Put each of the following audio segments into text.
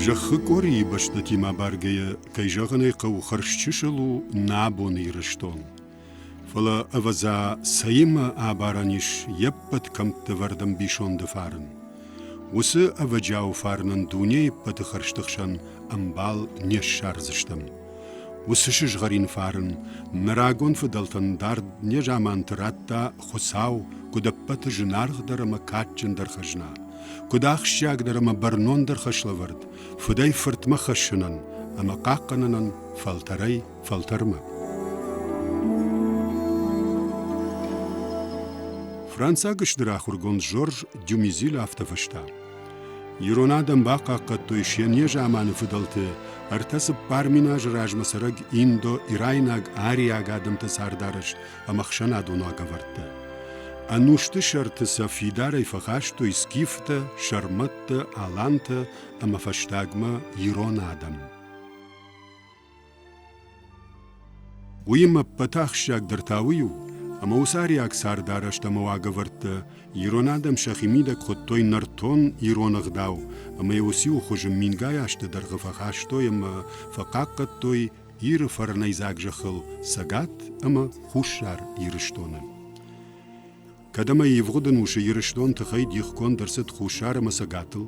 Зӕххы къорийы бӕстӕтимӕ абаргӕйӕ, кӕй зӕгъын ӕй хъӕуы, хӕрзчысыл у нӕ абоны Ирыстон. Фӕлӕ, ӕвӕдза, цӕимӕ абарӕн ис йе ппӕт кӕмтты вӕрд ӕмбисонды фарн? Уыцы ӕвӕджиауы фарнӕн дунейы ӕппӕты хӕрзты хсӕн ӕмбал не ссардзыстӕм. Уыцы сызгъӕрин фарн нӕ рагон фыдӕлтӕн дард незаманты радта Хуыцау куыд ӕппӕты зынаргъдӕр ӕмӕ кадджындӕр хӕзна, куыд ахсджиагдӕр ӕмӕ бӕрнондӕр хӕслӕвӕрд фыдӕй фыртмӕ хӕссынӕн ӕмӕ хъахъхъӕнынӕн фӕлтӕрӕй фӕлтӕрмӕ. Францаг стыр ахуыргонд Жорж Дюмезиль афтӕ фыста: Ирон адӕм бахъахъхъӕдтой се незаманы фыдӕлты 34 000 азы размӕ цӕрӕг индо-ирайнаг ариаг адӕмты цардарӕзт ӕмӕ ӕхсӕнадон уагӕвӕрдтӕ. Ӕнусты сӕрты сӕ фидарӕй фӕхастой скифтӕ, сӕрмӕттӕ, алантӕ ӕмӕ фӕстагмӕ ирон адӕм. Уыимӕ ӕппӕты ахсджиагдӕр та уый у, ӕмӕ уыцы ариаг цардарӕзт ӕмӕ уагӕвӕрдтӕ ирон адӕм сӕхимидӕг хуыдтой нӕртон ирон ӕгъдау ӕмӕ йӕ уыциу хуызы мингай азты дӕргъы фӕхастой ӕмӕ фӕхъахъхъӕдтой Иры фӕрнӕйдзаг зӕххыл Цӕгат ӕмӕ Хуссар Ирыстоны. Кӕд ӕмӕ ивгъуыд ӕнусы Ирыстон тыхӕй дихгонд ӕрцыд Хуссар ӕмӕ Цӕгатыл,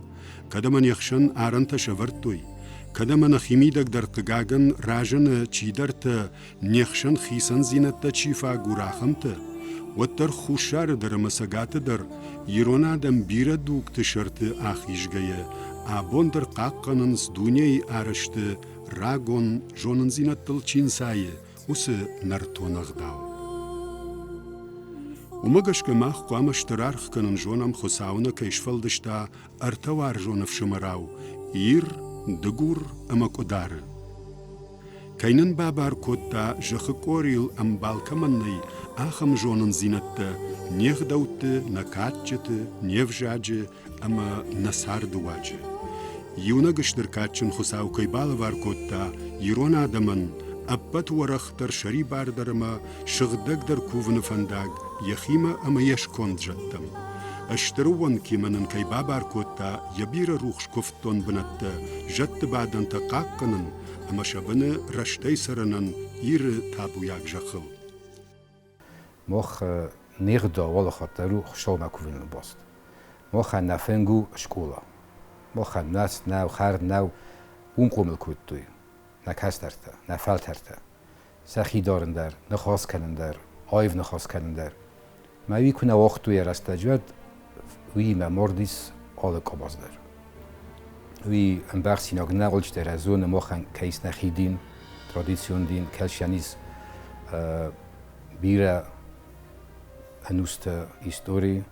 кӕд ӕмӕ не хсӕн арӕнтӕ сӕвӕрдтой, кӕд ӕмӕ нӕхимидӕг дӕр хъыгагӕн разыны чидӕртӕ не хсӕн хицӕндзинӕдтӕ чи фӕагуры, ахӕмтӕ, уӕддӕр Хуссары дӕр ӕмӕ Цӕгаты дӕр ирон адӕм бирӕ дугты сӕрты ахизгӕйӕ абон дӕр хъахъхъӕнынц дунейы арӕзты рагон зонындзинӕдтыл чи нцайы, уыцы нӕртон ӕгъдау. Уымӕ гӕсгӕ мах хъуамӕ стыр аргъ кӕнын зонӕм Хуыцау нӕ кӕй сфӕлдыста ӕртӕ уарзон ӕфсымӕрау Ир, Дыгур ӕмӕ Къуыдары. Кӕй нын бабар кодта, зӕххы къорийыл ӕмбал кӕмӕн нӕй, ахӕм зонындзинӕдтӕ не гъдӕутты, нӕ кадджыты, не взаджы, ӕмӕ нӕ цардыуаджы. Иунӕг стыр кадджын Хуыцау кӕй балӕвар кодта ирон адӕмӕн ӕппӕт уӕрӕхдӕр, сӕрибардӕр ӕмӕ сыгъдӕгдӕр кувыны фӕндаг йӕхимӕ ӕмӕ йе сконд зӕдтӕм. Стыр ӕууӕнкимӕ нын кӕй бабар кодта йӕ бирӕ рухс куывддон бынӕттӕ, зӕдты бадӕнтӕ хъахъхъӕнын ӕмӕ сӕ быны рӕстӕй цӕрынӕн Иры табуйаг зӕххыл. Мах не гъдау алыхатт дӕр у Хуыцаумӕ кувыныл баст. Махӕн нӕ фынг у скъола. Махӕн нуӕзт нӕу, хӕрд нӕу, уым хъомыл кодтой нӕ кӕстӕртӕ, нӕ фӕлтӕртӕ. Сӕхи дарын дӕр, ныхас кӕнын дӕр, аив ныхас кӕнын дӕр. Мӕ уый куы нӕ уагътой йӕ рӕстӕджы, уӕд уыимӕ мардис алы къабаз дӕр. Уый ӕмбӕхсинаг нӕ алчидӕр зоны, махӕн кӕй ис нӕхи дин, традицион дин, кӕсӕн ис бирӕ ӕнусты истори.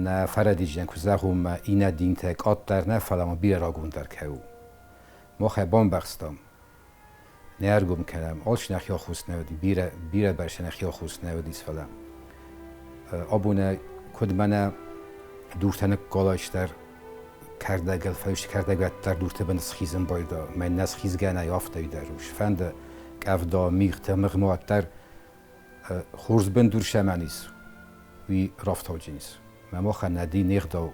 Нӕ фӕрӕдиджытӕн куы зӕгъон, мӕ иннӕ динтӕ къаддӕр нӕ, фӕлӕ ма бирӕ рагондӕр кӕй у. Мах ӕй бамбӕхстам, не ӕргом кӕнӕм, алчи нӕхи аххос нӕ уыди, бирӕ, бирӕ бӕрцӕй нӕхи аххос нӕ уыдис, фӕлӕ абон куыд мӕнӕ дуртӕ ныккалайстӕр, кӕрдӕгыл фӕуст кӕрдӕгӕддӕр дурты бын схизын байда, мӕн нӕ схизгӕ нӕй, афтӕ дӕр ус. Фӕнды къӕвда, мигътӕ, мыгъмӕ дӕр хорз бындур сӕмӕн ис, уый рафтауджын ис. Мӕ махӕн нӕ дин не гъдау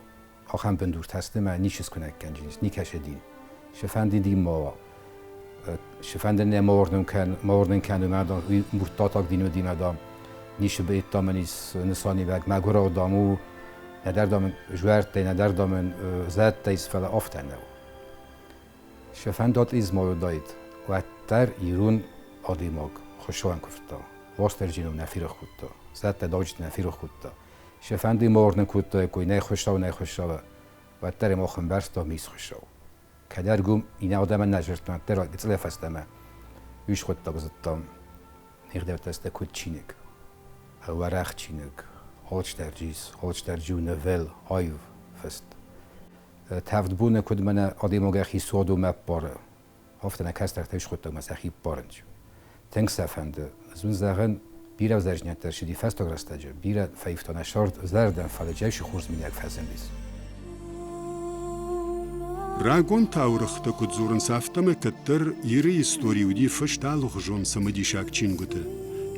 ахӕм бындуртӕ сты мӕ ничи скуынӕг кӕнджын ис, никӕцы дин. Цы дин ма уа, цыфӕнды нӕ ма уырнын кӕн, ма уырнын кӕны мӕ дам, уый муртатаг дин уыди мӕ дам, ницы быйдта мын ис нысаниуӕг, мӕгуырау дам у, нӕдӕр дам ын зуӕрттӕй, нӕдӕр дам ын зӕдтӕ ис, фӕлӕ афтӕ нӕу. Сӕ фӕндат ис ма уыдаид, уӕддӕр ирон адӕймаг Хуыцауӕн куывта, Уастырджийы нӕ ферох кодта, зӕдтӕ дауджыты нӕ ферох кодта. Сӕ фӕнды ма уырнын кодтаиккой, нӕ Хуыцау, нӕ Хуыцау, уӕддӕр ӕм ӕмбӕрста мис Хуыцау. Кӕд ӕргом иннӕ адӕмӕн нӕ зӕрдтон, уӕддӕр гыццылӕй фӕстӕмӕ уый схуыддаг зыдтам. Не гъдӕуттӕ сты куыд чиныг, уӕрӕх чиныг, алчидӕр ис, алчидӕр у нывыл, аив фыст. Тӕвд боны куыд мӕнӕ адӕймаг йӕхи суадонмӕ ӕппары, афтӕ нӕ кӕстӕртӕ схуыдтагмӕ сӕхи ппарынц. Тынг сӕ фӕнды. Ӕз уын зӕгъын, бирӕ ӕвзӕрдзинӕдтӕ ӕрцыди фӕстаг рӕстӕджы, бирӕ фӕивта нӕ цард, зӕрдӕ, фӕлӕ джайсы хорз миниуӕг фӕзындис. Рагон таурӕгътӕ куыд дзурынц, афтӕмӕй кӕддӕр Иры истори уыди фыст алыхуызон цымыдисаг чингуыты.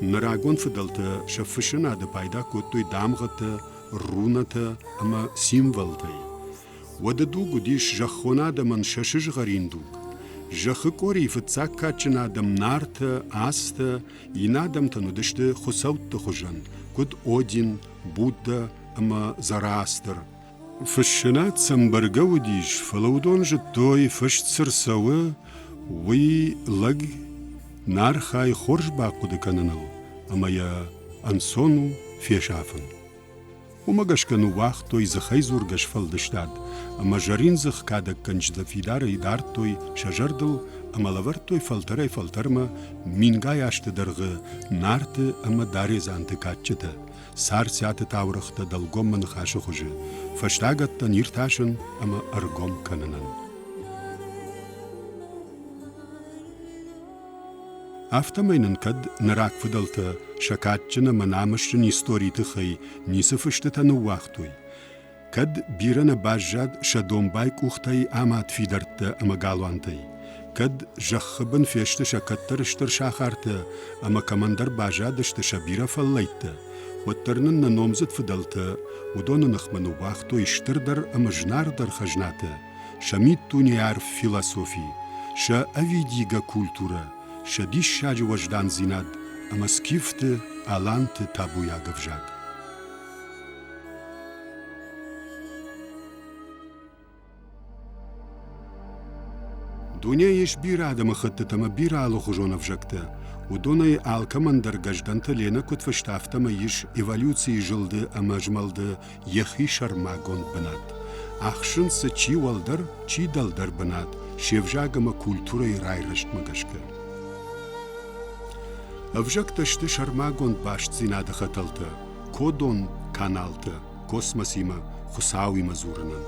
Нӕ рагон фыдӕлтӕ сӕ фыссынады пайда кодтой дамгъӕтӕ, рунӕтӕ ӕмӕ символтӕй. Уӕды дуг уыдис зӕххон адӕмӕн сӕ сызгъӕрин дуг. Зӕххы къорийы фыццаг кадджын адӕм Нартӕ, Астӕ, иннӕ адӕмтӕн уыдысты хуыцӕутты хуызӕн, куыд Один, Буддӕ ӕмӕ Зороастр. Фыссынад сӕм бӕргӕ уыдис, фӕлӕ уыдон зыдтой, фыст цы рцӕуы, уый лӕг нӕ архайы хорз бахъуыды кӕныныл ӕмӕ йӕ ӕнцон у фесафын. Уымӕ гӕсгӕ ныууагътой дзыхӕйдзургӕ сфӕлдыстад ӕмӕ зӕриндзых кадӕггӕнджытӕ фидарӕй дардтой сӕ зӕрдыл ӕмӕ лӕвӕрдтой фӕлтӕрӕй-фӕлтӕрмӕ мингай азты дӕргъы Нарты ӕмӕ Даредзанты кадджытӕ, Царциаты таурӕгътӕ дӕлгоммӕ ныхасы хуызы, фӕстагӕттӕн иртасын ӕмӕ ӕргом кӕнынӕн. Афтӕмӕй нын кӕд нӕ рагфыдӕлтӕ сӕ кадджын ӕмӕ намысджын историйы тыххӕй ницы фыстытӕ ныууагътой, кӕд бирӕ нӕ баззад сӕ домбай къухтӕй амад фидӕрттӕ ӕмӕ галуантӕй, кӕд зӕххы бын фесты сӕ кӕддӕр стыр сахартӕ ӕмӕ кӕмӕндӕр баззадысты сӕ бирӕ фӕллӕйттӕ, уӕддӕр нын нӕ номдзыд фыдӕлтӕ уыдоны ныхмӕ ныууагътой стырдӕр ӕмӕ зынаргъдӕр хӕзнатӕ, сӕ миддунейы арф философи, сӕ ӕвидигӕ культурӕ, сӕ диссаджы уӕздандзинад ӕмӕ скифты, аланты табуйаг ӕвзаг. Дунейы ис бирӕ адӕмыхӕттытӕ ӕмӕ бирӕ алыхуызон ӕвзӕгтӕ. Уыдонӕй алкӕмӕн дӕр Гӕздӕнты Ленӕ куыд фыста, афтӕмӕй ис эволюцийы зылды ӕмӕ змӕлды йӕхи сӕрмагонд бынат. Ахсынц дзы чи уӕлдӕр, чи дӕлдӕр бынат се взаг ӕмӕ культурӕйы райрӕзтмӕ гӕсгӕ. Ӕвзӕгтӕ сты сӕрмагонд бастдзинады хӕтӕлтӕ, кодон каналтӕ космосимӕ Хуыцауимӕ дзурынӕн.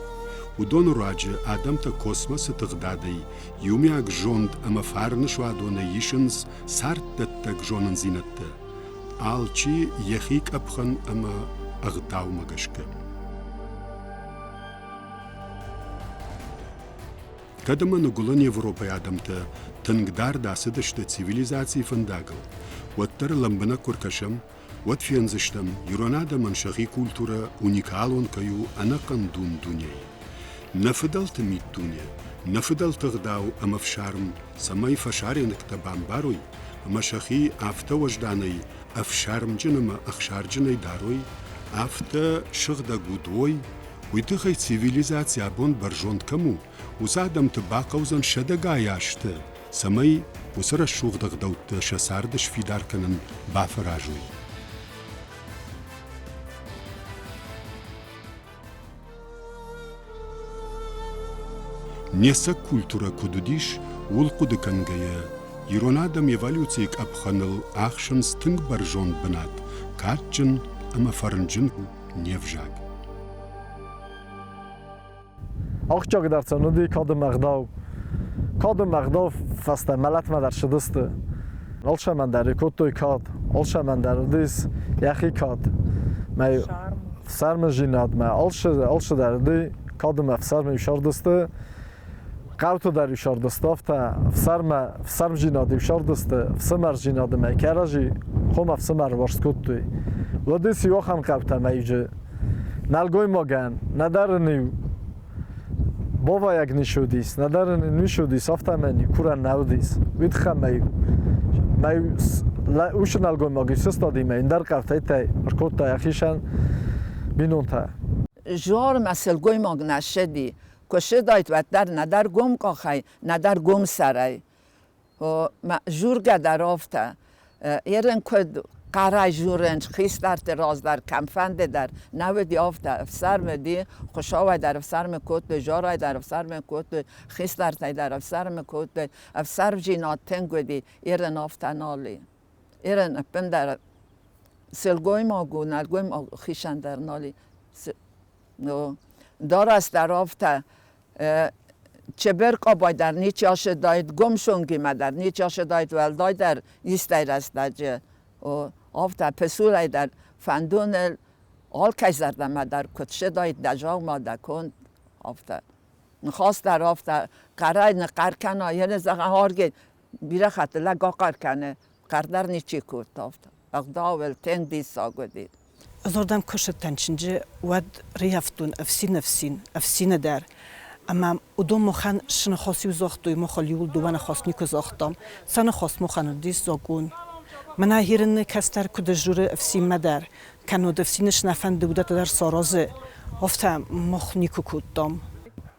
Уыдоны руаджы адӕмтӕ космосы тыгъдадӕй иумиаг зонд ӕмӕ фарны суадонӕй исынц царддӕттӕг зонындзинӕдтӕ. Алчи йӕхи къӕпхӕн ӕмӕ ӕгъдаумӕ гӕсгӕ. Кӕд ӕмӕ Ныгуылӕн Европӕйы адӕмтӕ тынг дард ацыдысты цивилизацийы фӕндагыл, уӕддӕр лӕмбынӕг куы ркӕсӕм, уӕд фендзыстӕм, ирон адӕмӕн сӕхи культурӕ уникалон кӕй у ӕнӕхъӕн дун-дунейы. Нӕ фыдӕлты миддуне, нӕ фыдӕлты ӕгъдау ӕмӕ фсарм цӕмӕй фӕсарӕнӕгтӕ бамбарой ӕмӕ сӕхи афтӕ уӕзданӕй, ӕфсармджын ӕмӕ ӕхсарджынӕй дарой, афтӕ сыгъдӕг уд уой, уый тыххӕй цивилизаци абон бӕрзонд кӕм у, уыцы адӕмты бахъӕудзӕн сӕдӕгай азты, цӕмӕй уыцы рӕсугъд ӕгъдӕуттӕ сӕ царды сфидар кӕнын бафӕразой. Не цӕг культурӕ куыд уыдис, ууыл хъуыды кӕнгӕйӕ, ирон адӕм эволюцийы къӕпхӕныл ахсынц тынг бӕрзонд бынат, кадджын ӕмӕ фӕрнджын у не взаг. Ахсджиагдӕр сын уыди кады ӕгъдау. Кады ӕгъдау фӕстӕ мӕлӕтмӕ дӕр ссыдысты. Алцӕмӕн дӕр кодтой кад, алцӕмӕн дӕр уыдис йӕхи кад. Мӕ ӕфсӕрмдзинадмӕ алцыдӕр уыди кадмӕ ӕфсӕрмы сӕрдысты. Хъӕуты дӕр исӕрдысты афтӕ, ӕфсӕрмӕ ӕфсӕрмдзинад исӕрдысты, ӕфсымӕрдзинады мӕ кӕрӕдзи хом ӕфсымӕр уарзт кодтой. Уӕд ис иу ахӕм хъӕутӕ мӕ иджы нӕлгоймагӕн нӕдӕр ын иу бавайӕг ницы уыдис, нӕдӕр ын ницы уыдис, афтӕмӕй курӕн нӕ уыдис. Уый тыххӕй мӕ уыцы нӕлгоймаг сыстади мӕ ӕндӕр хъӕутӕй ӕркодта йӕхицӕн бинонтӕ. Зормӕ сылгоймаг нӕ ссыди. Куы ссыдаид, уӕддӕр нӕдӕр гом къахӕй, нӕдӕр гом сӕрӕй. Жургӕ дӕр афтӕ. Ерын куыд хъӕрӕй журынц хистӕрты раз дӕр, кӕмфӕнды дӕр, нӕ уыди афтӕ. Ӕфсӕрмы уыди, Хуыцауӕй дӕр ӕфсӕрмы кодтой, Зарӕй дӕр ӕфсӕрмы кодтой, хистӕртӕй дӕр ӕфсӕрмы кодтой. Ӕфсӕрмдзинад тынг уыди, ерын афтӕ нал и. Ерын ӕппындӕр сылгоймаг у, нӕлгоймаг хицӕн дӕр нал и. Дарӕс дӕр афтӕ. Чебер къабай дӕр ничи ацыдаид, гомсонгимӕ дӕр ничи ацыдаид, уӕлдайдӕр истӕй рӕстӕджы. Афтӕ пысулӕй дӕр фӕндоныл алкӕй зӕрдӕмӕ дӕр куыд ссыдаид дӕ дзаума, дӕ конд, афтӕ. Ныхас дӕр афтӕ хъӕрӕй ныхъхъӕр кӕна, йе зӕгъа, аргей, бирӕ хатт лӕг ахъӕр кӕны, хъӕр дӕр ничи кодта афтӕ. Ӕгъдауыл тынг диссаг уыди. Ӕз уырдӕм куы ссыдтӕн чынджы, уӕд рыййӕфтон ӕфсин ӕфсин, ӕфсины дӕр. Ӕмӕ уыдон махӕн цы ныхас-иу загътой, махыл иуыл дыууӕ ныхас никуы загътам. Сӕ ныхас махӕн уыдис закъон. Мӕнӕ Ирыны кӕстӕр куыд сдзуры ӕфсинмӕ дӕр, кӕннод ӕфсины цы нӕ фӕнды, уыдӕттӕ дӕр саразы, афтӕ мах никуы кодтам.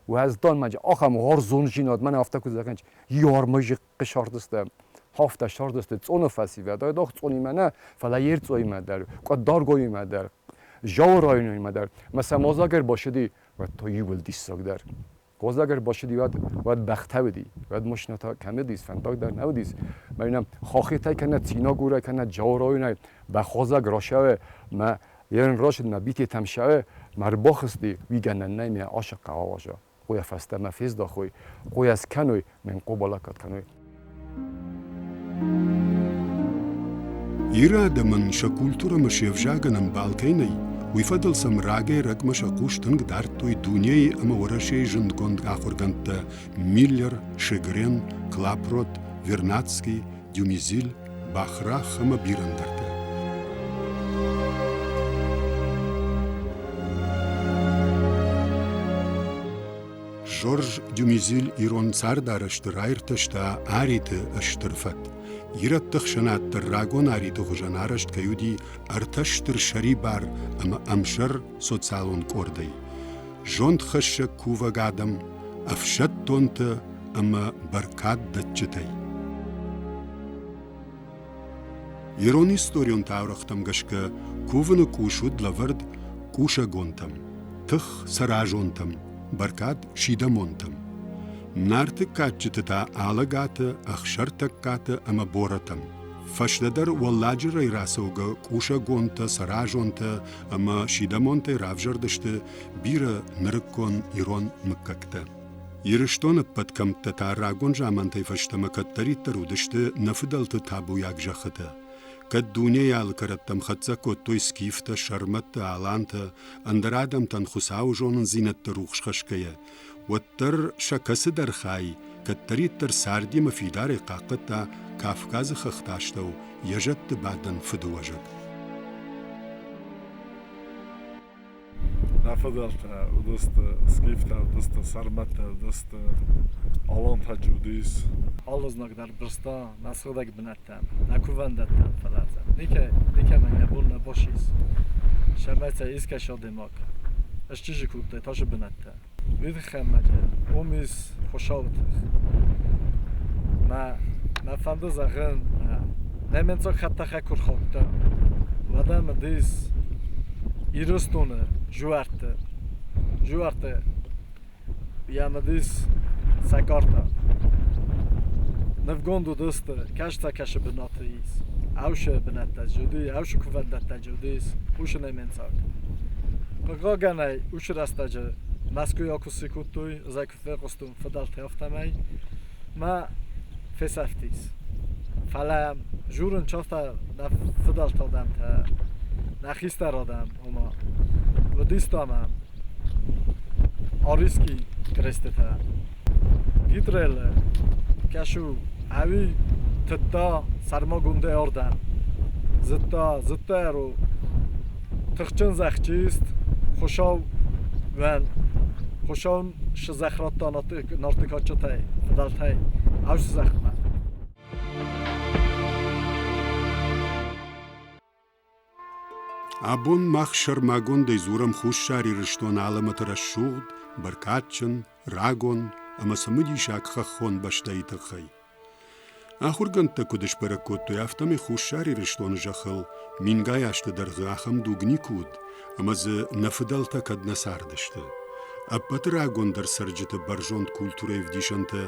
Уӕздан мӕ ахӕм уарзондзинад мӕнӕ афтӕ куы зӕгъынц, иармӕ сардысты, хафтӕ сардысты Цъоны фӕсивӕд, айдагъ Цъонимӕ нӕ, фӕлӕ Ерцъоимӕ дӕр, Къуыдаргоимӕ дӕр, Зауы районимӕ дӕр. Мӕ сӕ Мозагер басыди, уӕд та иууыл диссагдӕр. Хозагер басыди, уӕд, уӕд бӕхтӕ уыди, уӕд машинӕтӕ кӕм уыдис, фӕндаг дӕр нӕ уыдис. Мӕнӕ Хохитӕй кӕнӕ Цинагурӕй кӕнӕ Джауы районӕй бӕхозаг рашӕуы, мӕ ерын рашыд, мӕ битетӕм шӕуы, мӕ ӕрбахызти, уый гӕнӕн нӕй, мӕ ашыхъхъ ауаза. Къуйа фӕстӕмӕ фездӕхой, къуйа скӕной, мӕн къобалаккад кӕной. Иры адӕмӕн сӕ культурӕ ӕмӕ се взагӕн ӕмбал кӕй нӕй, уый фӕдыл сӕм рагӕй-рӕгмӕ сӕ хъус тынг дардтой дунейы ӕмӕ Уӕрӕсейы зындгонд ахуыргӕндтӕ Миллер, Шегрен, Клапрот, Вернадский, Дюмезиль, Бахрах ӕмӕ бирӕ ӕндӕртӕ. Жорж Дюмезиль ирон цардарӕзты раиртӕста ариты стыр фӕд. Ирӕтты хсӕнад дӕр рагон ариты хуызӕн арӕзт кӕй уыди ӕртӕ стыр сӕрибар ӕмӕ ӕмсӕр социалон къордӕй. Зондхӕссӕг кувӕг адӕм, ӕфсӕддонтӕ ӕмӕ бӕркаддӕтджытӕй. Ирон историон таурӕгътӕм гӕсгӕ кувыны къус уыд лӕвӕрд къусӕгонтӕм, тых цӕразонтӕм, бӕркад сидӕмонтӕм. Нарты кадджыты та Алӕгаты, Ӕхсӕртӕггаты ӕмӕ Борӕтӕм. Фӕстӕдӕр Уӕлладжырӕй рацӕугӕ къусӕгонтӕ, цӕразонтӕ ӕмӕ сидӕмонтӕй равзӕрдысты бирӕ нырыккон ирон мыггӕгтӕ. Ирыстоны ӕппӕт кӕмттӕ та рагон замантӕй фӕстӕмӕ кӕддӕриддӕр уыдысты нӕ фыдӕлты табуйаг зӕххытӕ. Кӕд дунейы алы кӕрӕттӕм хӕццӕ кодтой скифтӕ, сӕрмӕттӕ, алантӕ, ӕндӕр адӕмтӕн Хуыцауы зонындзинӕдты рухс хӕсгӕйӕ, уӕддӕр сӕ кӕцыдӕр хай кӕддӕриддӕр цардимӕ фидарӕй хъахъхъӕдта Кавказы хӕхты астӕу йӕ зӕдты бадӕн фыдыуӕзӕг. Нӕ фыдӕлтӕ уыдысты скифтӕ, уыдысты сарматтӕ, уыдысты алантӕ уыдис. Алы знаг дӕр бырста нӕ сыгъдӕг бынӕттӕм, нӕ кувӕндӕттӕм, фӕлӕ никӕй, никӕмӕн йӕ бон нӕ бацис, цӕмӕй сӕ искӕцы адӕймаг счъизи кодтой тасы бынӕттӕ. Уый тыххӕй ма уым ис Хуыцауы тых. Мӕ, мӕ фӕнды зӕгъын, немыцаг хӕдтӕхӕг куы рхаудта, уӕд ӕм уыдис Ирыстоны жуӕртты, жуӕртты йӕм уыдис сӕ картӕ. Нывгонд уыдысты, кӕстӕ кӕсы бынаты ис, ӕвсы бынӕттӕ уыди, ӕвсы кувӕндӕттӕ уыдис, уыцы немыцаг. Хъыгагӕн ӕй уыцы рӕстӕджы Мӕскуыйы куы кодтой, ӕз ӕй куы фехъуыстон фыдӕлтӕй, афтӕмӕй мӕ фесӕфтис. Фӕлӕ журын чафта нӕ фыдӕлты адӕмтӕ, нӕ хистӕр адӕм, ома уыдис ӕмӕ арийский крестытӕ. Гитлеры кӕсу ӕви тыдта сӕрмагондӕй ардӕм. Зыдта, зыдта ӕру тыхджын зӕхджист Хуыцау уӕн Хуыцау шы зӕхх радта Нарты кадджытӕй, фыдӕлтӕй, ӕвзы зӕхмӕ. Абон мах сӕрмагондӕй дзурӕм Хуссар Ирыстоны алӕмӕты рӕсугъд, бӕркадджын, рагон ӕмӕ цымыдисаг хӕххон бӕстӕйы тыххӕй. Ахуыргӕндтӕ куыд сбӕрӕг кодтой, афтӕмӕй Хуссар Ирыстоны зӕххыл мингай азты дӕргъы ахӕм дуг никуы уыд, ӕмӕ дзы нӕ фыдӕлтӕ кӕд нӕ цардысты. Ӕппӕты рагондӕр цӕрджыты бӕрзонд культурӕйы ӕвдисӕнтӕ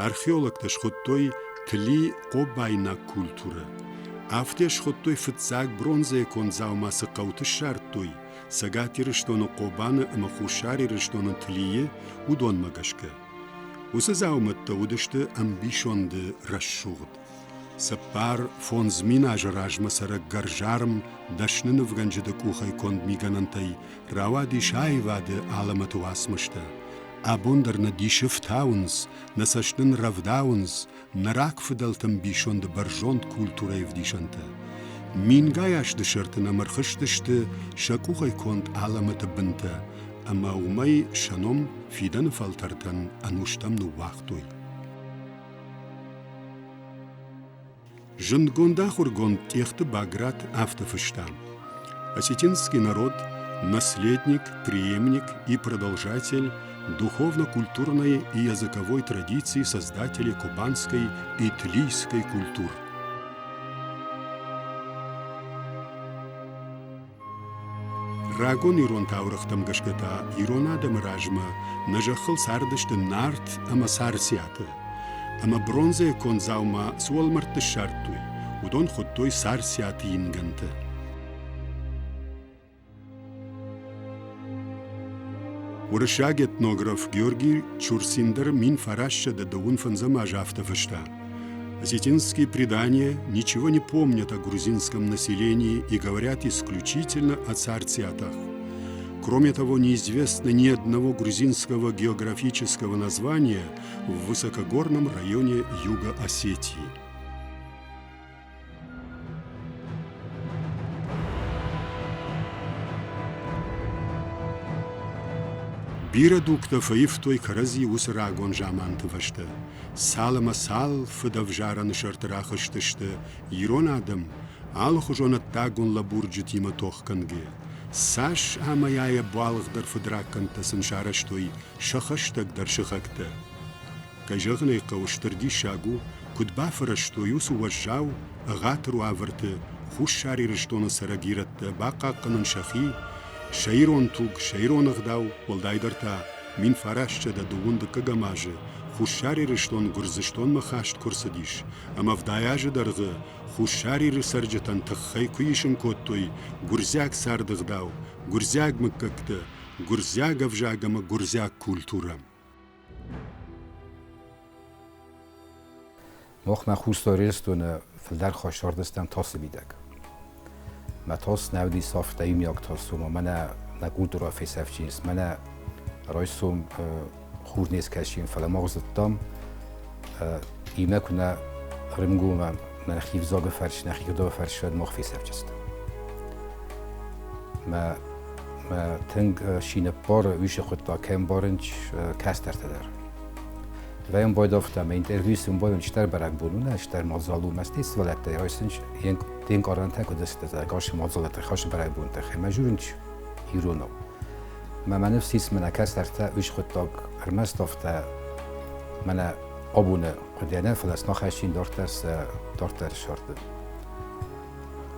археологтӕ схуыдтой Тли-хъобайнаг культурӕ. Афтӕ схуыдтой фыццаг бронзӕйы конд дзаума цы хъӕуты ссардтой, Цӕгат Ирыстоны Хъобаны ӕмӕ Хуссар Ирыстоны Тлийы, уыдонмӕ гӕсгӕ. Уыцы дзаумӕттӕ уыдысты ӕмбисонды рӕсугъд. 4-5 мин азы размӕ цӕрӕг гӕрзарм дӕсны нывгӕнджыты къухӕй конд мигӕнӕнтӕй рауадис аивады алӕмӕты уацмыстӕ. Абон дӕр нӕ дисы фтауынц, нӕ цӕст нын рӕвдауынц нӕ рагфыдӕлты ӕмбисонды бӕрзонд культурӕйы ӕвдисӕнтӕ. Мингай азты сӕрты нӕм ӕрхызтысты сӕ къухӕй конд алӕмӕты бынтӕ ӕмӕ уымӕй сӕ ном фидӕны фӕлтӕртӕн ӕнустӕм ныууагътой. Зындгонд ахуыргонд Тъехты Баграт афтӕ фыста: Осетинский народ – наследник, преемник и продолжатель духовно-культурной и языковой традиции создателей кубанской и тлийской культур. Рагон ирон таурӕгътӕм гӕсгӕ та ирон адӕмы размӕ нӕ зӕххыл цардысты Нарт ӕмӕ Царциатӕ. Ӕмӕ бронзӕйы конд дзаума цы уӕлмӕрдты ссардтой, уыдон хуыдтой Царциаты ингӕнтӕ. Уырыссаг этнограф Георгий Чурсин дӕр 1925 азы афтӕ фыста: Осетинские предания ничего не помнят о грузинском населении и говорят исключительно о царциатах. Кроме того, неизвестно ни одного грузинского географического названия в высокогорном районе Юга Осетии. Бирӕ дугтӕ фӕивтой кӕрӕдзи уыцы рагон заманты фӕстӕ. Цал ӕмӕ цал фыдӕвзарӕны сӕрты рахызтысты ирон адӕм алыхуызон ӕддагон лӕбурджытимӕ тох кӕнгӕйӕ. Цас ӕмӕ ӕбуалгъдӕр фыдракӕндтӕ сын сарӕзтой сӕ хӕстӕгдӕр сыхӕгтӕ. Кӕй зӕгъын ӕй хъӕуы, стыр диссаг у, куыд бафӕрӕзтой уыцы уӕззау, ӕгъатыр уавӕрты Хуссар Ирыстоны цӕрӕг ирӕттӕ бахъахъхъӕнын сӕхи, сӕ ирон туг, сӕ ирон ӕгъдау, уӕлдайдӕр та 1912 дыккӕгӕм азы Хуссар Ирыстон Гуырдзыстонмӕ хаст куы рцыдис ӕмӕ 70 азы дӕргъы Хуссар Иры цӕрджытӕн тыххӕй куы исын кодтой гуырдзиаг царды ӕгъдау, гуырдзиаг мыггӕгтӕ, гуырдзиаг ӕвзаг ӕмӕ гуырдзиаг культурӕ. Махмӕ Хуссар Ирыстоны фылдӕр хай сардыстӕм тасы мидӕг. Мӕ тас нӕ уыдис афтӕ иумиаг тас, ома мӕнӕ нӕ культурӕ фесӕфджын мӕнӕ райсом хур не скӕсин, фӕлӕ мах зыдтам, имӕ куы нӕ ӕрымгомӕ нӕхи взагы фӕрс, нӕхи гъдауы фӕрс, уӕд мах фесӕфджыстӕм. Мӕ мӕ тынг шинӕппары уьшы хъуыддаг кӕм барынч кӕстӕртӕ дӕр. Вӕййӕм байдавта мӕ интервью сын байон стӕр бӕрӕгбон у нӕ стӕр мадзал у мӕ стӕй сывӕллӕттӕй райсынч де нкъарӕнтӕ куыд сты гасы мадзалӕтӕ хасы бӕрӕгбонтӕ мӕ журынч иронау. Мӕ мӕ ныфс ис мӕнӕ кӕстӕртӕ уьш хъуыддаг ӕрмӕст афтӕ мӕнӕ абоны хъуыдыйӕ нӕ, фӕлӕ снахӕссин дарддӕр сӕ дарддӕр сӕрды.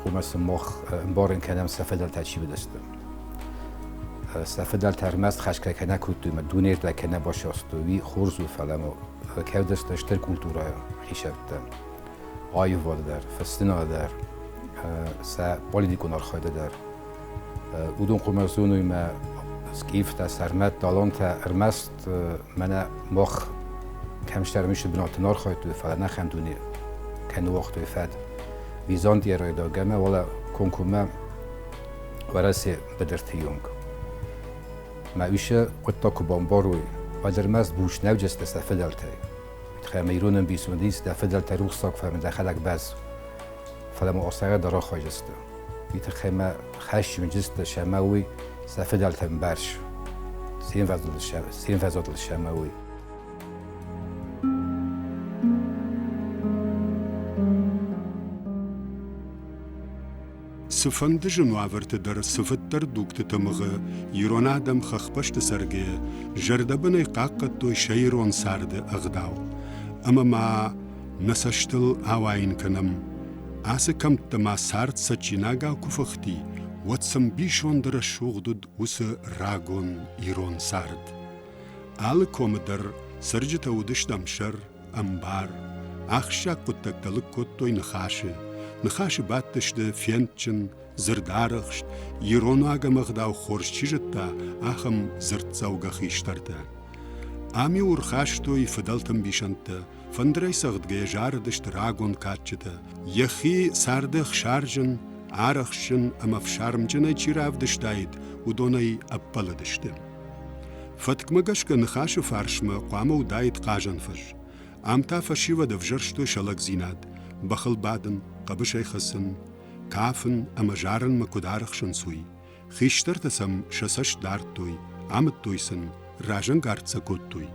Уымӕ сын мах ӕмбарын кӕнӕм, сӕ фыдӕлтӕ чи уыдысты. Сӕ фыдӕлтӕ ӕрмӕст хӕсгӕ кӕй нӕ кодтой ӕмӕ дунейырдӕм кӕй нӕ басастой, уый хорз у, фӕлӕ кӕвдысты стыр культурӕйы хицӕуттӕ, аивады дӕр, фыссынады дӕр, сӕ политикон архайды дӕр. Уыдон хъуамӕ зоной мӕ скъифтӕ, сӕрмӕттӕ, алантӕ ӕрмӕст мӕнӕ мах кӕм сӕрмисты бынаты нӕ архайдтой, фӕлӕ нӕхӕн дуне кӕй ныууагътой фӕд. Византийы райдаг ӕмӕ уӕлӕ комкоммӕ Уӕрӕсе быдырты онг. Мӕ уьшы хъуыддаг куы бамбарой, уӕд ӕрмӕст буц нӕ уыдысты сӕ фыдӕлтӕй. Уый ӕмӕ ирон ӕмбисонд ис, дӕ фыдӕлтӕ рухсаг фӕмӕ дӕхӕдӕг бӕз. Фӕлӕ ма осӕгӕ дӕр рахайдзысты. Уый тыххӕй мӕ хӕсджын сӕмӕ уый сӕ фыдӕлтӕм бӕрц. Сенвӕзодыл сӕмӕ уый. Цыфӕнды зын уавӕрты дӕр цыфыддӕр дугты тымыгъы ирон адӕм хӕхбӕсты цӕргӕйӕ зӕрдӕбынӕй хъахъхъӕдтой сӕ ирон царды ӕгъдау. Ӕмӕ ма нӕ цӕстыл ауайын кӕнӕм, ацы кӕмтты ма цард цӕджджинагау куы фыхти, уӕд цы мбисонды рӕсугъд уыд уыцы рагон ирон цард. Алы комы дӕр цӕрджытӕ уыдысты ӕмсӕр, ӕмбар. Ахсджиаг хъуыддӕгтӕ лыг кодтой Ныхасы. Ныхасы бадтысты фендджын, дзырдарӕхст, ирон уаг ӕмӕ ӕгъдау хорз чи зыдта, ахӕм дзырддзӕугӕ хистӕртӕ. Ам-иу ӕрхастой фыдӕлты ӕмбисӕндтӕ, фӕндырӕй цӕгъдгӕйӕ зарыдысты рагон кадджытӕ. Йӕхи царды ӕхсарджын, арӕхстджын ӕмӕ ӕфсармджынӕй чи равдыстаид, уыдонӕй ӕппӕлыдысты. Фӕткмӕ гӕсгӕ ныхасы фарсмӕ хъуамӕ уыдаид хъазӕн фӕз. Ам та фӕсивӕд ӕвзӕрстой сӕ лӕгдзинад, бӕхыл бадын, хъӕбысӕй хӕцын. кафын ӕмӕ зарынмӕ куыд арӕхсынц, уый. Хистӕртӕ сӕм сӕ цӕст дардтой, амыдтой сын, разӕнгард сӕ кодтой.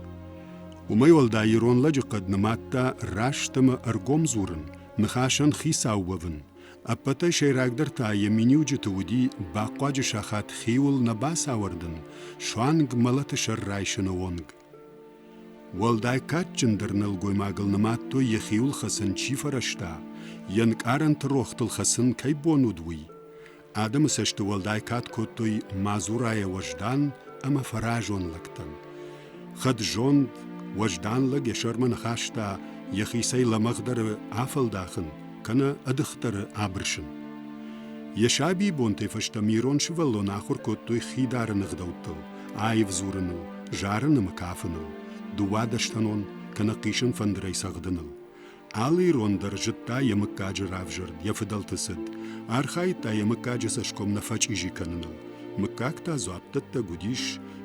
Уымӕй уӕлдай ирон лӕджыхъӕд нымадта раст ӕмӕ ӕргом дзурын, ныхасӕн хицау уӕвын. Ӕппӕтӕй сӕйрагдӕр та йӕ миниуджыты уыди бахъуаджы сахат хиуыл нӕ бацауӕрдын, суанг мӕлӕты сӕр райсыны онг. Уӕлдай кадджындӕр нӕлгоймагыл нымадтой йӕхиуыл хӕцын чи фӕрӕзта, йе нкъарӕнты рохтыл хӕцын кӕй бон уыд, уый. Адӕмы цӕсты уӕлдай кад кодтой мадзурайӕ уӕздан ӕмӕ фӕразон лӕгтӕн. Хӕд-зонд, уӕздан лӕг йӕ сӕрмӕ ныхӕста йӕхицӕй лӕмӕгъдӕры афӕлдахын кӕнӕ ӕдыхдӕры абырсын. Йӕ сабийы бонтӕй фӕстӕмӕ ирон сывӕллон ахуыр кодтой хидарыны ӕгъдӕуттыл, аив дзурыныл, зарын ӕмӕ кафыныл, дыууадӕстӕнон кӕнӕ хъисын фӕндырӕй цӕгъдыныл. Алы ирон дӕр зыдта йӕ мыггаджы равзӕрд, йӕ фыдӕлты цыд, архайдта йӕ мыггаджы цӕсгом нӕ фӕчъизи кӕныныл. Мыггаг та дзуапдӕттӕг уыдис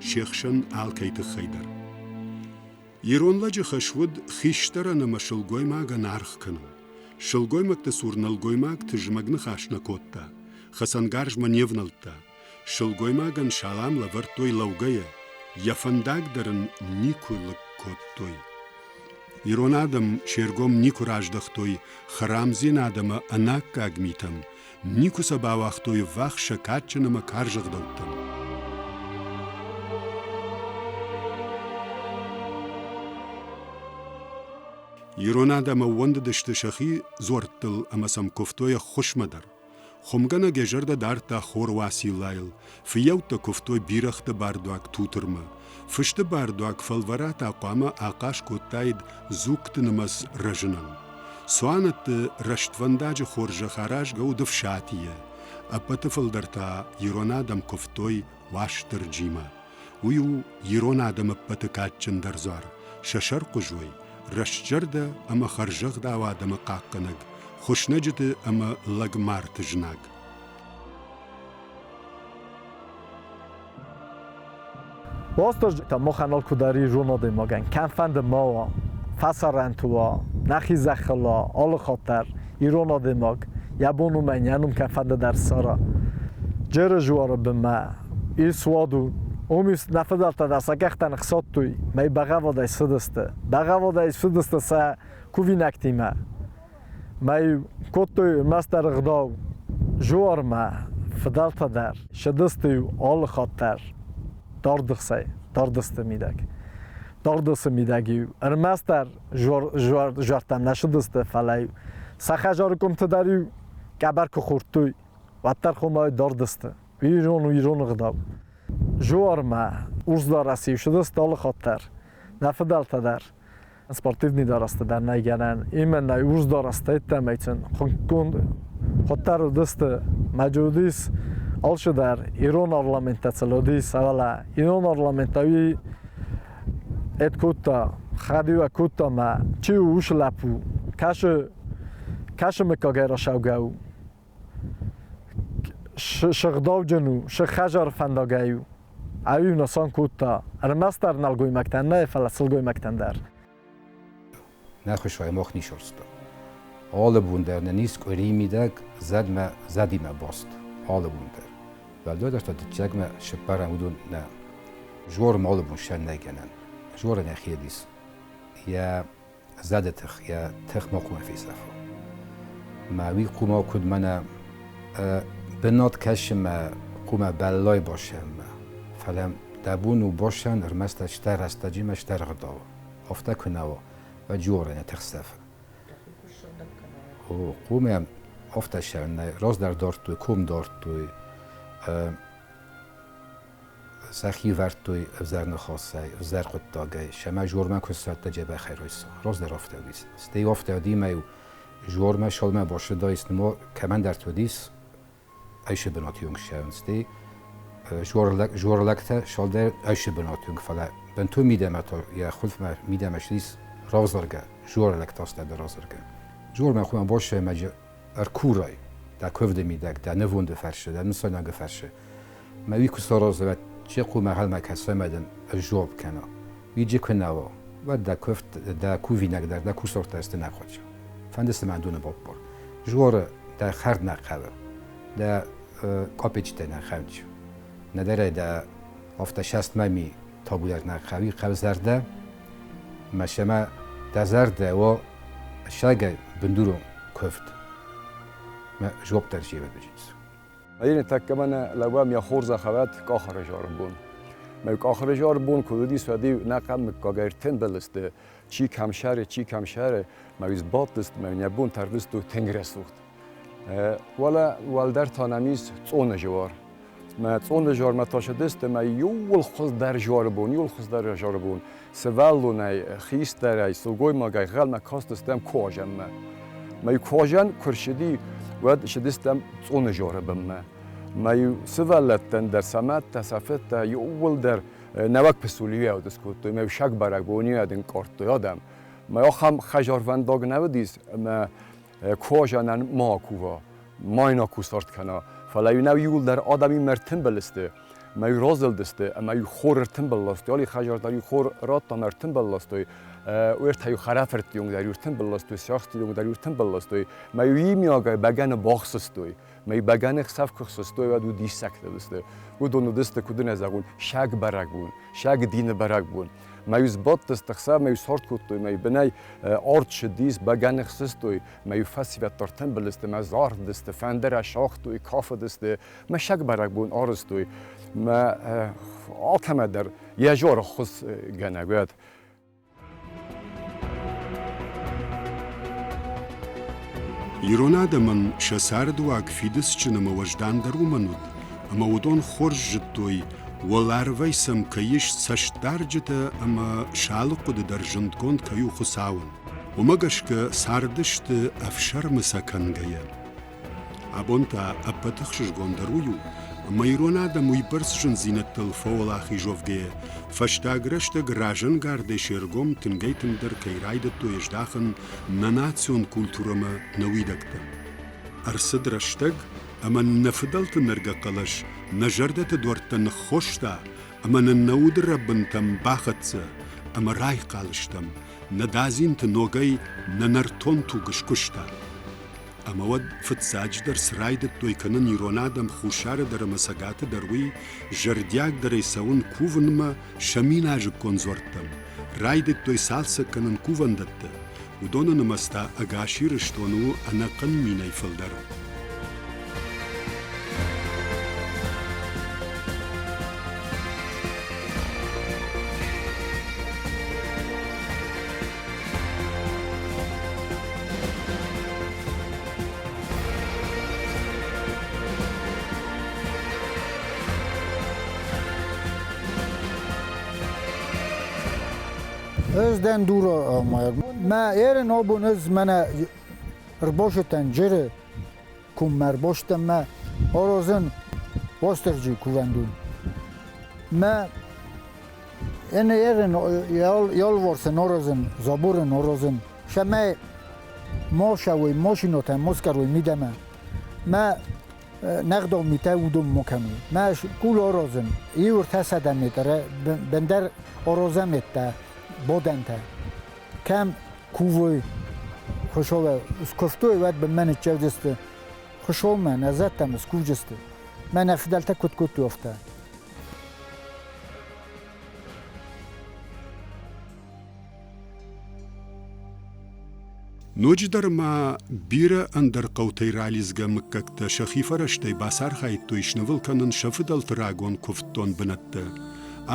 се хсӕн алкӕй тыххӕй дӕр. Ирон лӕджы хӕс уыд хистӕрӕн ӕмӕ сылгоймагӕн аргъ кӕнын. Сылгоймӕгты цур нӕлгоймаг тызмӕг ныхас нӕ кодта, хӕцӕнгарзмӕ не внӕлдта. Сылгоймагӕн салам лӕвӕрдтой лӕугӕйӕ, йӕ фӕндаг дӕр ын никуы лыг кодтой. Ирон адӕм се ргом никуы раздӕхтой хӕрамдзинад ӕмӕ ӕнаккаг митӕм, никуы сӕ бауагътой ӕввахс сӕ кадджын ӕмӕ карз ӕгъдӕуттӕм. Ирон адӕм ӕууӕндыдысты сӕхи дзуӕрттыл ӕмӕ сӕм куывтой ӕххуысмӕ дӕр. Хуымгӕнӕг йӕ зӕрдӕ дардта хор Уациллайыл, фыййӕуттӕ куывтой бирӕгъты бардуаг Тутырмӕ, фысты бардуаг Фӕлвӕра та хъуамӕ ахъаз кодтаид дзугты нымӕц рӕзынӕн. Цуанӕтты рӕствӕндаджы хорзӕх аразгӕ уыд Ӕфсатийӕ, ӕппӕты фылдӕр та ирон адӕм куывтой Уастырджимӕ. Уый у ирон адӕмы ӕппӕты кадджындӕр дзуар, сӕ сӕрхъуызой, рӕстзӕрдӕ ӕмӕ хӕрзӕгъдау адӕмы хъахъхъӕнӕг, хуыснӕджыты ӕмӕ лӕгмарты знаг. Уастырджи та махӕн алкуыдӕр ирон адӕймагӕн кӕмфӕнды ма уа, фӕсарӕнты уа, нӕхи зӕххыл уа, алы хатт дӕр ирон адӕймаг йӕ бон уымӕн йӕ ном кӕмфӕнды дӕр цӕра. Джеры жуары бынмӕ ис уаду. Уым ис нӕ фыдӕлтӕ дӕр сӕ къӕхтӕ ныхсадтой, мӕй бӕгъӕввадӕй цыдысты. Бӕгъӕввадӕй цыдысты сӕ кувинӕгтимӕ. Мӕй кодтой ӕрмӕстдӕр ӕгъдау жуармӕ фыдӕлтӕ дӕр цыдысты-иу алы хатт дӕр дардыхсӕй, дардысты мидӕг. Дардысы мидӕг-иу ӕрмӕстдӕр жуӕрттӕм нӕ цыдысты, фӕлӕ-иу сӕ хӕдзары къуымты дӕр-иу къӕбӕр куы хордтой, уӕддӕр хъуамӕ дардысты. Ирон у ирон ӕгъдау. Жуармӕ урс дарӕс-иу цыдысты алы хатт дӕр, нӕ фыдӕлтӕ дӕр. Спортивный дарӕстӕ дӕр нӕй гӕнӕн. Именно урс дарӕстӕ йеддӕмӕ сын хуындгонд хуыддӕр уыдысты. Мӕджы уыдис алчидӕр ирон орнаменттӕ цыл уыдис, ӕвӕлӕ ирон орнаменттӕ уый эд кодта, хӕдиуӕг кодта мӕ чи у уыцы лӕппу, кӕсы, кӕсы мыггагӕй рацӕугӕ у. Сыгъдауджын у, сыгъхӕзар фӕндагӕй у. Ӕви нысан кодта ӕрмӕстдӕр нӕлгоймӕгтӕн нӕ, фӕлӕ сылгоймӕгтӕн дӕр. Нӕ хуысай мах нисорста. Алы бон дӕр нӕ низ къуырийы мидӕг зӕдмӕ зӕдимӕ баст. Алы бон дӕр. Уӕлдайдӕр та дыккагмӕ сыппарӕн уыдон нӕ. Жорм алы бон сӕн нӕй гӕнӕн. Жорӕн йӕхи ис. Йӕ зӕды тых, йӕ тых ма хъуамӕ фесӕфа. Мӕ уый хъуамӕ куыд мӕнӕ бынат кӕсы мӕ хъуамӕ бӕллай басӕнмӕ. Фӕлӕ дӕ бон у басӕн ӕрмӕст стӕ рӕстӕджы мӕ стӕ рӕгъдауы. Афтӕ куы нӕ уа, уӕд жорӕн йӕ тых сӕфы. Хъуамӕ афтӕ сӕн нӕ раздӕр дардтой, ком дардтой, сӕхи вӕрдтой ӕвзӕр ныхасӕй, ӕвзӕр хъуыддагӕй, сӕмӕ жормӕ куы ссардта дзӕбӕхӕй райса. Раздӕр афтӕ уыдис. Стӕй афтӕ уыди, жормӕ шалмӕ басыдаис, нума кӕмӕндӕрты уыдис, айсы бынаты онг ссӕуын. Стӕй жорлӕгтӕ шалдӕр айсы бынаты онг, фӕлӕ бынтон мидӕмӕ та йӕ хуылфмӕ мидӕмӕ ссыдис равзаргӕ, жорлӕгтӕ астӕуӕй равзаргӕ. Жормӕ хъуамӕ бассӕй ӕркурай дӕ куывды мидӕг, дӕ нывонды фӕрсы, дӕ нысайнагы фӕрсы. Мӕ уый куы сараза, уӕд чи хъуамӕ ӕнхъӕлмӕ кӕса ӕмӕ дын сжуапп кӕна. Уый куы нӕ уа, уӕд дӕ куывд, дӕ кувинаг дӕр, дӕ кусарт дӕр сты нӕ хъуыды. Фӕнды цымӕ доны баппар. Жуары дӕ хӕрд нӕ хъӕуы. Дӕ къопечытӕ нӕ хъӕуы. Нӕдӕр ӕй дӕ афтӕ састмӕ ми табу дӕр нӕ хъӕуы, хъӕуы зӕрдӕ. Мӕ сӕмӕ дӕ зӕрдӕ о ссаргӕ бындурон куывд. Мӕ жуапп дӕр севӕдбыджынц. Айрин тӕккӕ мӕнӕ лӕууӕм йӕ хорзӕхӕвӕд къахырызары бон. Мӕ къахырызары бон куы уыдис, уӕд-иу нӕ хъӕм мыггагӕй ӕртымбыл сты, чи кӕм сӕры, чи кӕм сӕры, мӕ уый сбадтысты, мӕ нӕ бон тардысты тынг рӕсугъд. Уӕлӕ уӕлдӕр та нӕм ис Цъоны зуар. Мӕ Цъоны зуармӕ та цыдысты мӕ иууыл хуыздӕр зуары бон, иууыл хуыздӕр зуары бон. Сывӕллонӕй, хистӕрӕй, сылгоймагӕй гъӕлмӕ кастыстӕм куазӕнмӕ. Мӕ куазӕн куы рцыди, уӕд цыдыстӕм Цъоны зуары бынмӕ. Мӕ сывӕллӕттӕн дӕр сӕ мӕдтӕ, сӕ фыдтӕ иууылдӕр нӕуӕг пысулиуӕд скодтой, мӕ саг бӕрӕгбониуӕд ӕнкъардтой адӕм. Мӕ ахӕм хӕзарвӕндаг нӕ уыдис, ӕмӕ куазӕнӕн ма акува, ма йын акусарт кӕна, фӕлӕ-иу нӕ иууылдӕр адӕмимӕ ӕртымбыл сты, ӕмӕ-иу разылдысты, ӕмӕ-иу хор ӕртымбыл ластой, али хӕзар дӕр-иу хор радта ӕмӕ ӕртымбыл ластой, уӕртӕ-иу хӕрӕфыртты онг дӕр-иу ӕртымбыл ластой, сиӕхсты онг дӕр-иу ӕртымбыл ластой, ӕмӕ-иу иумиагӕй бӕгӕны бахсыстой. Мӕ бӕгӕны хсӕв куы хсыстой, уӕд уыд диссӕгтӕ уыдысты. Уыдон уыдысты, куыд ын зӕгъон, саг бӕрӕгбон, саг дины бӕрӕгбон. Мӕ-иу сбадтысты хсӕв, мӕ-иу сарт кодтой, мӕ бынӕй арт сыдис, бӕгӕны хсыстой, мӕ-иу фӕсивӕд дӕр тымбыл сты, мӕ зарыдысты, фӕндырӕ сагътой, кафыдысты, мӕ саг бӕрӕгбон арызтой. Мӕ алкӕмӕ дӕр йӕ зор ӕххуысгӕнӕг уӕд. Ирон адӕмӕн сӕ цардыуаг фидыцджын ӕмӕ уӕздандӕр уымӕн уыд, ӕмӕ уыдон хорз зыдтой, уӕларвӕй сӕм кӕй ис цӕстдарджытӕ ӕмӕ сӕ алы хъуыды дӕр зындгонд кӕй у Хуыцауӕн. Уымӕ гӕсгӕ цардысты ӕфсӕрмы сӕ кӕнгӕйӕ. Абон та ӕппӕты ӕхсызгондӕр уый у, ӕмӕ ирон адӕм уыйбӕрц зындзинӕдтыл фӕуӕлахиз уӕвгӕйӕ, фӕстаг рӕстӕг разӕнгардӕй се ргом тынгӕй-тынгдӕр кӕй райдыдтой ӕздахын нӕ национ культурӕмӕ, нӕ уидӕгтӕм. Ӕрцыд рӕстӕг, ӕмӕ нӕ фыдӕлты нӕргӕ хъӕлӕс нӕ зӕрдӕты дуӕрттӕ ныххоста ӕмӕ нын нӕ уды рӕбынтӕм бахӕццӕ, ӕмӕ райхъал стӕм, нӕ дадзинты ногӕй нӕ нӕртон туг скуыста. Ӕмӕ уӕд фыццаджыдӕр цы райдыдтой кӕнын ирон адӕм Хуссары дӕр ӕмӕ Цӕгаты дӕр, уый зӕрдиагдӕрӕй цӕуын кувынмӕ сӕ миназыккон дзуӕрттӕм, райдыдтой цалцӕг кӕнын кувӕндӕттӕ, уыдоны нымӕц та ӕгас Ирыстоны у ӕнӕхъӕн минӕй фылдӕр. Ӕз дӕн дурамайӕг. Мӕ ерын обон ӕз мӕнӕ ӕрбосытӕн джыры куммӕ ӕрбосытӕн мӕ орозын Уастырджи кувӕндун. Мӕ Ene ерын ялворсын орозын, забурын орозын. Шамӕй мошауй, мошинотӕ москаруй мидӕмӕ. Мӕ нӕгъдау митӕ уыдон мо кӕнуй. Мӕ кул орозын, иу 300 метры бендер орозӕметтӕ, бодӕнтӕ. Кӕм кувой, хуышовӕ скуывтой, уӕд бынмӕ ныццӕудзысты. Хуышовмӕ нӕ зӕдтӕм скувджысты. Мӕнӕ фыдӕлтӕ куыд кодтой, афтӕ. Ноджыдӕр ма бирӕ ӕндӕр хъӕутӕй ралидзгӕ мыггӕгтӕ сӕхи фӕрӕзтӕй бацархайдтой снывыл кӕнын сӕ фыдӕлты рагон куывддон бынӕттӕ.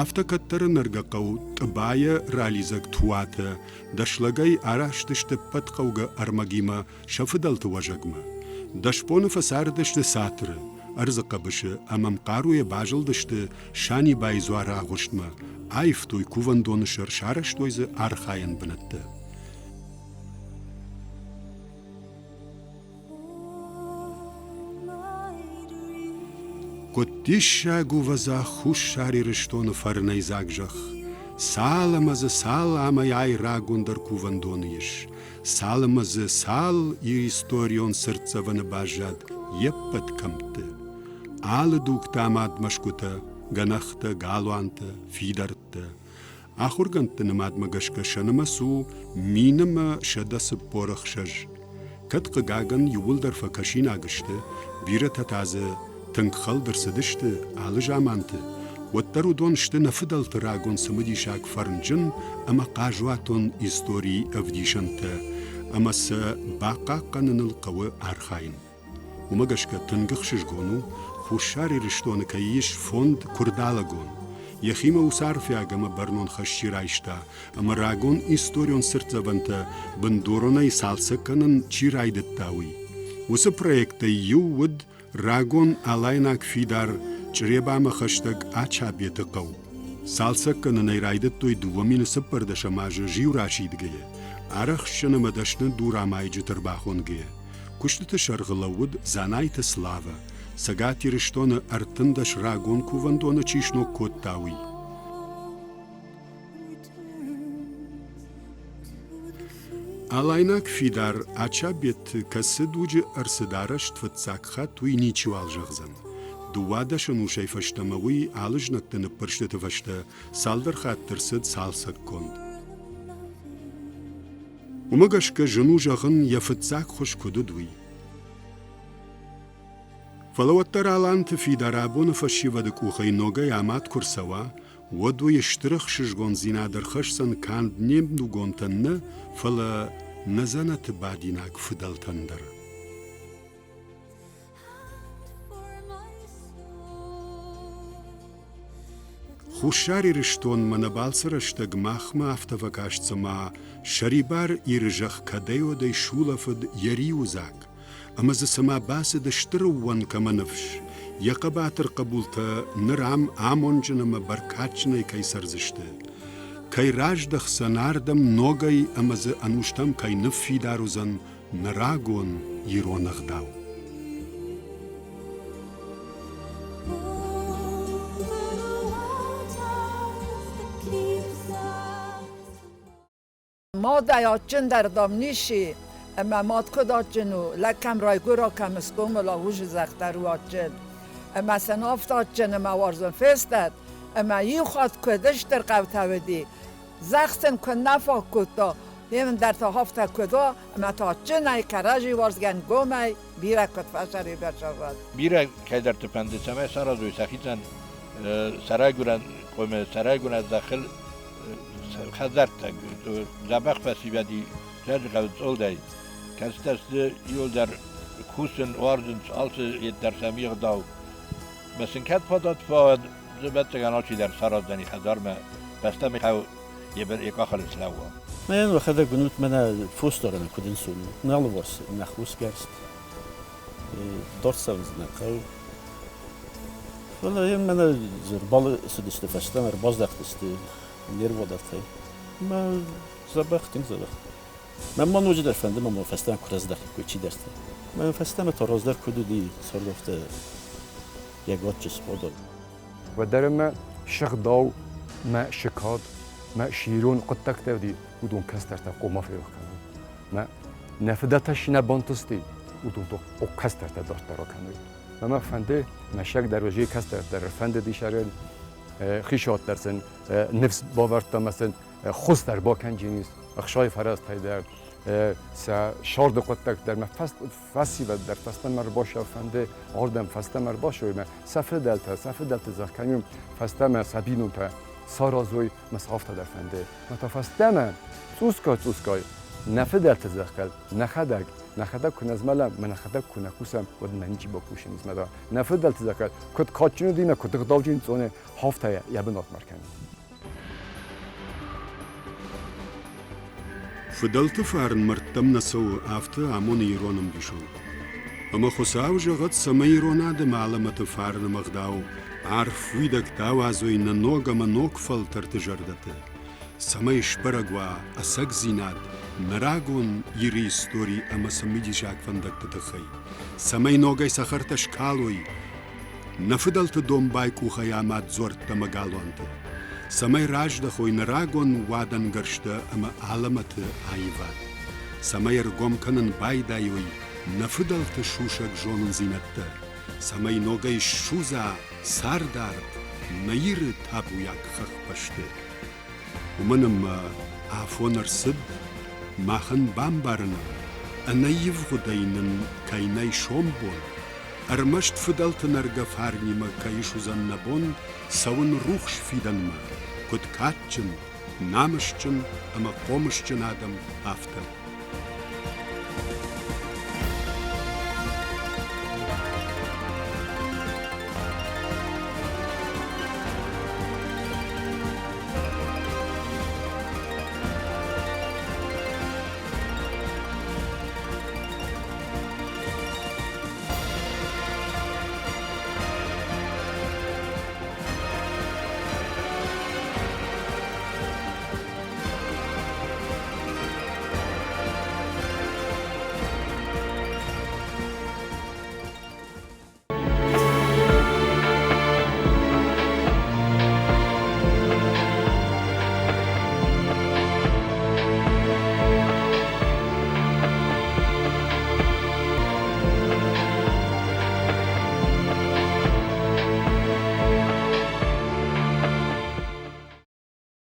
Афтӕ кӕддӕры нӕргӕ хъӕу Тъыбайӕ ралидзӕг Туатӕ дӕслӕгӕй араст сты ӕппӕт хъӕугӕ ӕрмӕгимӕ сӕ фыдӕлты уӕзӕгмӕ. Дӕсбоны фӕцардысты цатыры, ӕрдзы хъӕбысы ӕмӕ ӕмхъаруйӕ базылдысты Санибайы дзуары агъуыстмӕ, аивтой кувӕндоны сӕр, сарӕзтой дзы архайӕн бынӕттӕ. Куыд диссаг у ӕвӕдза Хуссар Ирыстоны фӕрнӕйдзаг зӕхх! Цал ӕмӕ дзы цал амӕй-ай рагондӕр кувӕндоны ис, цал ӕмӕ дзы цал историон цыртдзӕвӕны баззад йе ппӕт кӕмтты. Алы дугты амад мӕсгуытӕ, гӕнӕхтӕ, галуантӕ, фидӕрттӕ. Ахуыргӕндты нымадмӕ гӕсгӕ сӕ нымӕц у 1146. Кӕд, хъыгагӕн, иууылдӕр фӕкӕсинаг сты, бирӕтӕ та дзы тынг хӕлд ӕрцыдысты алы заманты, уӕддӕр уыдон сты нӕ фыдӕлты рагон цымыдисаг фӕрнджын ӕмӕ хъазуатон историйы ӕвдисӕнтӕ, ӕмӕ сӕ бахъахъхъӕныныл хъӕуы архайын. Уымӕ гӕсгӕ тынг ӕхсызгон у, Хуссар Ирыстоны кӕй ис фонд Куырдалӕгон. Йӕхимӕ уыцы арфиаг ӕмӕ бӕрнон хӕс чи райста ӕмӕ рагон историон цыртдзӕвӕнтӕ бындуронӕй цалцӕг кӕнын чи райдыдта, уый. Уыцы проекттӕй иу уыд рагон алайнаг фидар Чъребамӕ хӕстӕг Ачабеты хъӕу. Цалцӕг кӕнын ӕй райдыдтой 2014 азы зиу расидгӕйӕ, арӕхстджын ӕмӕ дӕсны дурамайджыты ӕрбахонгӕйӕ. Куыстыты сӕргъы лӕууыд Дзанайты Славӕ, Цӕгат Ирыстоны 13 рагон кувӕндоны чи сног кодта, уый. Алайнаг фидар Ачабет кӕцы дуджы ӕрцыд арӕзт фыццаг хатт, уый ничиуал зӕгъдзӕн. 12 ӕнусӕй фӕстӕмӕ уый алы знӕгты ныппӕрстыты фӕстӕ цалдӕр хатты ӕрцыд цалцӕггонд. Уымӕ гӕсгӕ зын у зӕгъын, йӕ фыццаг хуыз куыд уыд, уый. Фӕлӕ уӕддӕр Аланты фидар абоны фӕсивӕды къухӕй ногӕй амад куы рцӕуа, уӕд уый стыр ӕхсызгондзинад ӕрхӕсдзӕн канд не мдугонтӕн нӕ, фӕлӕ нӕ дзӕнӕты бадинаг фыдӕлтӕн дӕр. Хуссар Ирыстонмӕ нӕ балцы рӕстӕг махмӕ афтӕ фӕкаст, цыма сӕрибар Иры зӕхх кӕдӕй-уӕдӕй сулӕфыд йӕ риуыдзаг, ӕмӕ дзы цыма бацыд стыр ӕууӕнк ӕмӕ ныфс, йӕ хъӕбатыр хъӕбултӕ ныр ам амондджын ӕмӕ бӕркадджынӕй кӕй цӕрдзысты, кӕй раздӕхдзӕн ардӕм ногӕй ӕмӕ дзы ӕнустӕм кӕй ныффидар уыдзӕн нӕ рагон ирон ӕгъдау. Мадӕй адджындӕр, дам, ничи, ӕмӕ мад куыд адджын у, лӕг кӕм райгуыра, кӕм схъомыл, уыцы зӕхх дӕр у адджын. Ӕмӕ сын афтӕ адджын ӕмӕ уарзон фестад, ӕмӕ иу хатт куыд стыр хъӕутӕ уыди, зӕхх сын куы нӕ фаг кодта, ӕндӕр та афтӕ куыд уа, ӕмӕ та адджынӕй, кӕрӕдзи уарзгӕ ӕнгомӕй бирӕ куыд фӕсӕрибар сӕвӕрд. Бирӕ кӕйдӕрты фӕнды, цӕмӕй саразой сӕхицӕн сӕ райгуырӕн къуымы, сӕ райгуырӕн зӕххыл хӕдзӕрттӕ, дзӕбӕх фӕсивӕди Дзӕуджыхъӕуы цъолдӕй, кӕцытӕ сты иуылдӕр кусын, уарзынц алцы йеддӕр сӕм егъдау. Мӕ сын кӕд фадат фӕуӕд, ӕвӕццӕгӕн алчидӕр сараздзӕни хӕдзармӕ, бӕстӕмӕ хъӕуы йе къахыл слӕууа. Мӕнӕн уӕхӕдӕг уынут, мӕнӕ фосдарӕны куыд ӕнцон у. Нӕ алыварс нӕ хосгӕрст, дард цӕуын нӕ хъӕуы. Фӕлӕ йӕм мӕнӕ ӕрбацыдысты фӕстӕмӕ, ӕрбаздӕхтысты не рвадӕлтӕй. Мӕ дзӕбӕх, тынг дзӕбӕх. Мӕн ма ноджыдӕр фӕнды, мӕ фӕстӕмӕ куы раздӕхиккой чидӕртӕ. Мӕ фӕстӕмӕ та раздӕр куыд уыди, цард афтӕ йӕ гаччы сбадӕг. Уӕддӕр ӕмӕ сыгъдау мӕ сыкад, мӕ сирон хъуыддӕгтӕ уыди, уыдон кӕстӕртӕ хъуамӕ ферох кӕной. Мӕ нӕ фыдӕлтӕ чи нӕ бантысти, уыдон то кӕстӕртӕ дарддӕр акӕной. Мӕ мӕ фӕнды, мӕ сӕг дӕр уыди кӕстӕр дӕр фӕндыдис ӕрын хисуат дӕр сын ныфс бавӕрдта мӕ сын хуыздӕр бакӕнджынис ӕхсайы фӕрӕзтӕй дӕр, сӕ сӕрды хъуыддаг дӕр мӕ фӕсивӕд дӕр фӕстӕмӕ ӕрбацӕуа фӕнды, ардӕм фӕстӕмӕ ӕрбацӕуой мӕ сӕ фыдӕлтӕ, сӕ фыдӕлты зӕгъ кӕнон, фӕстӕмӕ сӕ бинонтӕ саразой мӕ сӕ афтӕ дӕр фӕнды. Мӕ та фӕстӕмӕ цъусгай-цъусгай нӕ фыдӕлты зӕххыл нӕхӕдӕг, нӕхӕдӕг куы нӕ змӕлӕм, мӕ нӕхӕдӕг куы нӕ кусӕм, уӕд нӕ ничи бакусынц мӕ да. Нӕ фыдӕлты зӕххыл куыд кадджын уыди мӕ куыд ӕгъдауджын цоны, афтӕ йӕ бынатмӕ ӕркӕнын. Фыдӕлты фарн мӕрдтӕм нӕ цӕуы, афтӕ амоны ирон ӕмбисонд. Ӕмӕ Хуыцау зӕгъӕд, цӕмӕй ирон адӕмы алӕмӕты фарн ӕмӕ ӕгъдау арф уидӕгтӕ ауадзой нӕ ног ӕмӕ ног фӕлтӕрты зӕрдӕты, цӕмӕй сбӕрӕг уа ӕцӕгдзинад нӕ рагон Иры истори ӕмӕ цымыдисаг фӕндӕгты тыххӕй, цӕмӕй ногӕй цӕхӕртӕ скалой нӕ фыдӕлты домбай къухӕй амад дзуӕрттӕ ӕмӕ галуанты, цӕмӕй раздӕхой нӕ рагон уадӕнгӕрзтӕ ӕмӕ алӕмӕты аивад, цӕмӕй ӕргом кӕнын байдайой нӕ фыдӕлты сусӕг зонындзинӕдтӕ, цӕмӕй ногӕй ссудза цардард нӕ Иры табуйаг хӕхбӕсты. Уымӕн ӕмӕ афон ӕрцыд махӕн бамбарынӕн. Ӕнӕивгъуыдӕй нын кӕй нӕй сомбон, ӕрмӕст фыдӕлты нӕргӕ фарнимӕ кӕй суыдзӕн нӕ бон цӕуын рухс фидӕнмӕ, куыд кадджын, намысджын ӕмӕ хъомысджын адӕм, афтӕ.